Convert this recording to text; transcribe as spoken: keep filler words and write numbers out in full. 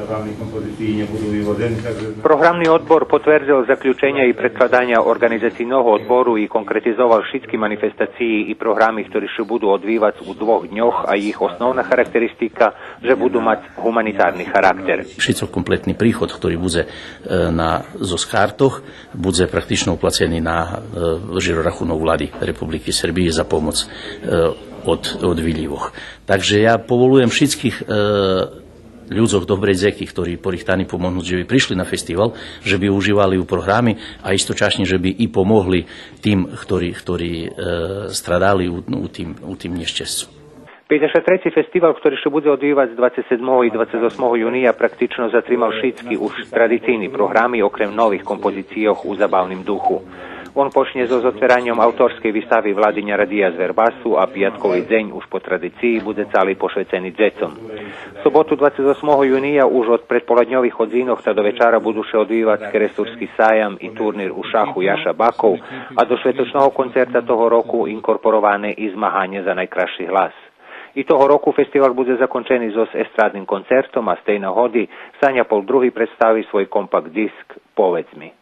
Програмни композициї нє буду виводзени, так же... Програмни одбор потвердзел заключеня и предкладаня Орґанизацийного одбору и конкретизовал шицки манифестациї и програми хтори ше буду одвивац у двох дньох, а їх основна характеристика же буду мац гуманитарни характер. Шицок комплетни приход хтори будзе, е, на, зоз картох, будзе практично уплацени на, е, жирорахунок Влади Републики Сербиї за помоц, е, од, од вилївох. Так же я поволуєм шицких, е, людзох добрей дзеки, хтори порихтани помогнуц же би пришли на фестивал, же би уживали у програми, а источашнє же би и помогли тим хтори, хтори, е, страдали у, у тим, у тим нєщесцу. Пейдзешат треци фестивал, хтори ше будзе одвивац двацец седмого и двацец осмого юния, практично затримал шицки уж традицийни програми, окрем нових композицийох у забавним духу. Вон почнє зоз отвераньом авторскей вистави Владиня радия з Вербасу, а пияткови дзень уж по традициї будзе цали пошвецени дзецом. Соботу двацец осмого юния уж од предполадньових годзинох та до вечара буду ше одвивац керестурски саям и турнир у шаху Яша Баков, а до шветочного концерта того року инкорпороване и змаганє за найкрасши глас. И того року фестивал будзе закончени зоз естрадним концертом, а з тей нагоди Саня Пол Други представи свой компакт диск Поведз ми.